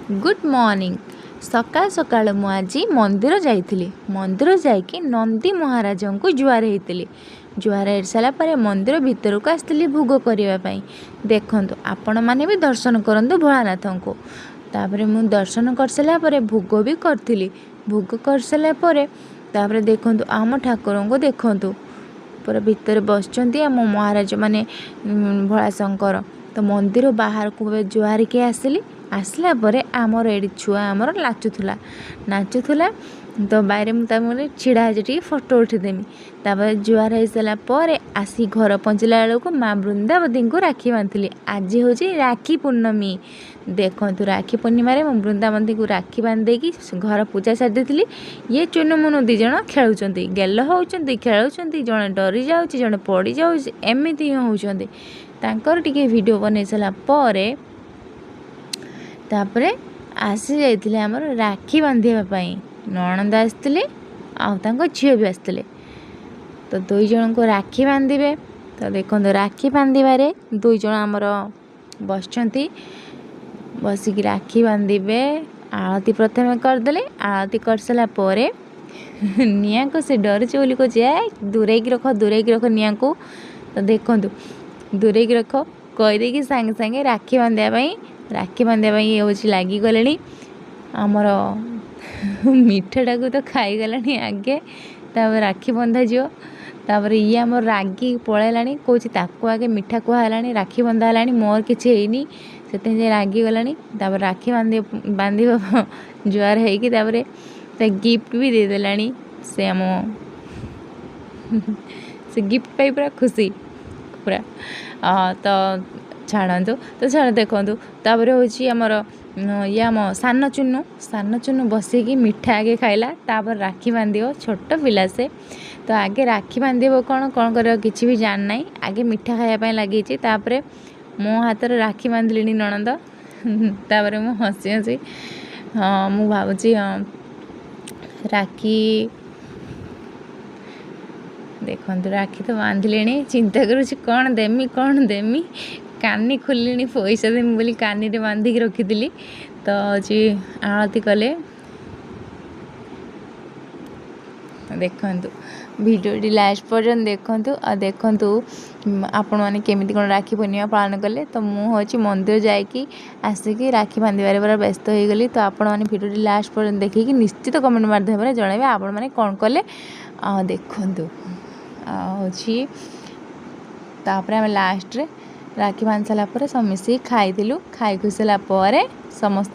Good morning. ସକାଳୁ ସକାଳୁ ମୁଁ ଆଜି ମନ୍ଦିର ଯାଇଥିଲି। ମନ୍ଦିର ଯାଇକି ନନ୍ଦୀ ମହାରାଜଙ୍କୁ ଜୁହାର ହେଇଥିଲି। ଜୁହାର ହେଇସାରିଲା ପରେ ମନ୍ଦିର ଭିତରକୁ ଆସିଥିଲି ଭୋଗ କରିବା ପାଇଁ। ଦେଖନ୍ତୁ, ଆପଣମାନେ ବି ଦର୍ଶନ କରନ୍ତୁ ଭୋଳାନାଥଙ୍କୁ। ତାପରେ ମୁଁ ଦର୍ଶନ କରିସାରିଲା ପରେ ଭୋଗ ବି କରିଥିଲି। ଭୋଗ କରିସାରିଲା ପରେ ତାପରେ ଦେଖନ୍ତୁ, ଆମ ଠାକୁରଙ୍କୁ ଦେଖନ୍ତୁ, ପୁରା ଭିତରେ ବସିଛନ୍ତି ଆମ ମହାରାଜ, ମାନେ ଭୋଳାଶଙ୍କର। ତ ମନ୍ଦିର ବାହାରକୁ ଜୁହାରିକି ଆସିଲି। ଆସିଲା ପରେ ଆମର ଏଇଠି ଛୁଆ ଆମର ନାଚୁଥିଲା, ନାଚୁଥିଲା। ତ ବାଇରେ ମୁଁ ତା ଛିଡ଼ା ହେଇଛି, ଟିକେ ଫଟୋ ଉଠେଇଦେମି। ତାପରେ ଜୁହାର ହେଇସାରିଲା ପରେ ଆସି ଘର ପହଞ୍ଚିଲା ବେଳକୁ ମା ବୃନ୍ଦାବତୀଙ୍କୁ ରାକ୍ଷୀ ବାନ୍ଧିଥିଲି। ଆଜି ହେଉଛି ରାକ୍ଷୀ ପୂର୍ଣ୍ଣମୀ। ଦେଖନ୍ତୁ, ରାକ୍ଷୀ ପୂର୍ଣ୍ଣିମାରେ ମୁଁ ବୃନ୍ଦାବତୀଙ୍କୁ ରାକ୍ଷୀ ବାନ୍ଧି ଦେଇକି ଘର ପୂଜା ସାରି ଦେଇଥିଲି। ଇଏ ଚୁନୁମୁନୁ ଦୁଇ ଜଣ ଖେଳୁଛନ୍ତି, ଗେଲ ହେଉଛନ୍ତି, ଖେଳୁଛନ୍ତି। ଜଣେ ଡରି ଯାଉଛି, ଜଣେ ପଡ଼ିଯାଉଛି, ଏମିତି ହିଁ ହେଉଛନ୍ତି। ତାଙ୍କର ଟିକେ ଭିଡ଼ିଓ ବନେଇ ସାରିଲା ପରେ ତାପରେ ଆସିଯାଇଥିଲେ ଆମର ରାକ୍ଷୀ ବାନ୍ଧିବା ପାଇଁ। ନଣନ୍ଦ ଆସିଥିଲେ ଆଉ ତାଙ୍କ ଝିଅ ବି ଆସିଥିଲେ। ତ ଦୁଇ ଜଣଙ୍କୁ ରାକ୍ଷୀ ବାନ୍ଧିବେ। ତ ଦେଖନ୍ତୁ, ରାକ୍ଷୀ ବାନ୍ଧିବାରେ ଦୁଇ ଜଣ ଆମର ବସିଛନ୍ତି। ବସିକି ରାକ୍ଷୀ ବାନ୍ଧିବେ। ଆଳତି ପ୍ରଥମେ କରିଦେଲେ। ଆଳତି କରିସାରିଲା ପରେ ନିଆଁକୁ ସେ ଡରୁଛି ବୋଲି କହୁଛି, ଏ ଦୂରେଇକି ରଖ, ଦୂରେଇକି ରଖ ନିଆଁକୁ। ତ ଦେଖନ୍ତୁ, ଦୂରେଇକି ରଖ କହିଦେଇକି ସାଙ୍ଗେ ସାଙ୍ଗେ ରାକ୍ଷୀ ବାନ୍ଧିବା ପାଇଁ ଇଏ ହେଉଛି ଲାଗିଗଲେଣି। ଆମର ମିଠାଟାକୁ ତ ଖାଇଗଲାଣି ଆଗେ, ତାପରେ ରାକ୍ଷୀ ବନ୍ଧାଯିବ। ତାପରେ ଇଏ ଆମର ରାଗି ପଳେଇଲାଣି, କହୁଛି ତାକୁ ଆଗେ ମିଠା କୁହା ହେଲାଣି, ରାକ୍ଷୀ ବନ୍ଧା ହେଲାଣି, ମୋର କିଛି ହେଇନି। ସେଥିପାଇଁ ଯାଇ ରାଗିଗଲାଣି। ତାପରେ ରାକ୍ଷୀ ବାନ୍ଧିବ ଜୁହାର ହେଇକି ତାପରେ ତା ଗିଫ୍ଟ ବି ଦେଇଦେଲାଣି। ସେ ଆମ ସେ ଗିଫ୍ଟ ପାଇ ପୁରା ଖୁସି ପୁରା। ତ ଛାଡ଼ନ୍ତୁ, ତ ଛାଡ଼, ଦେଖନ୍ତୁ, ତାପରେ ହେଉଛି ଆମର ଇଏ ଆମ ସାନ ଚୁନୁ। ସାନ ଚୁନୁ ବସିକି ମିଠା ଆଗେ ଖାଇଲା, ତାପରେ ରାକ୍ଷୀ ବାନ୍ଧିବ। ଛୋଟ ପିଲା ସେ ତ, ଆଗେ ରାକ୍ଷୀ ବାନ୍ଧିବ, କ'ଣ କ'ଣ କରିବ କିଛି ବି ଜାଣିନାହିଁ। ଆଗେ ମିଠା ଖାଇବା ପାଇଁ ଲାଗିଛି। ତାପରେ ମୋ ହାତରେ ରାକ୍ଷୀ ବାନ୍ଧିଲିଣି ନଣନ୍ଦ। ତାପରେ ମୁଁ ହସି ହସି, ହଁ, ମୁଁ ଭାବୁଛି, ହଁ, ରାକ୍ଷୀ ଦେଖନ୍ତୁ, ରାକ୍ଷୀ ତ ବାନ୍ଧିଲେଣି। ଚିନ୍ତା କରୁଛି କ'ଣ ଦେମି, କ'ଣ ଦେମି। କାନି ଖୋଲିଲିଣି, ପଇସା ଦେମି ବୋଲି କାନିରେ ବାନ୍ଧିକି ରଖିଥିଲି। ତ ହେଉଛି ଆଳତି କଲେ। ଦେଖନ୍ତୁ, ଭିଡ଼ିଓଟି ଲାଷ୍ଟ ପର୍ଯ୍ୟନ୍ତ ଦେଖନ୍ତୁ ଆଉ ଦେଖନ୍ତୁ ଆପଣମାନେ କେମିତି କ'ଣ ରାକ୍ଷୀ ପୂର୍ଣ୍ଣିମା ପାଳନ କଲେ। ତ ମୁଁ ହେଉଛି ମନ୍ଦିର ଯାଇକି ଆସିକି ରାକ୍ଷୀ ବାନ୍ଧିବାରେ ପୁରା ବ୍ୟସ୍ତ ହୋଇଗଲି। ତ ଆପଣମାନେ ଭିଡ଼ିଓଟି ଲାଷ୍ଟ ପର୍ଯ୍ୟନ୍ତ ଦେଖିକି ନିଶ୍ଚିତ କମେଣ୍ଟ ମାଧ୍ୟମରେ ଜଣାଇବେ ଆପଣମାନେ କ'ଣ କଲେ। ଆଉ ଦେଖନ୍ତୁ, ଆଉ ହେଉଛି ତାପରେ ଆମେ ଲାଷ୍ଟରେ ରାକ୍ଷୀ ବାନ୍ଧି ସାରିଲା ପରେ ସବୁ ମିଶିକି ଖାଇଥିଲୁ। ଖାଇ ଖୁଇ ସାରିଲା ପରେ ସମସ୍ତେ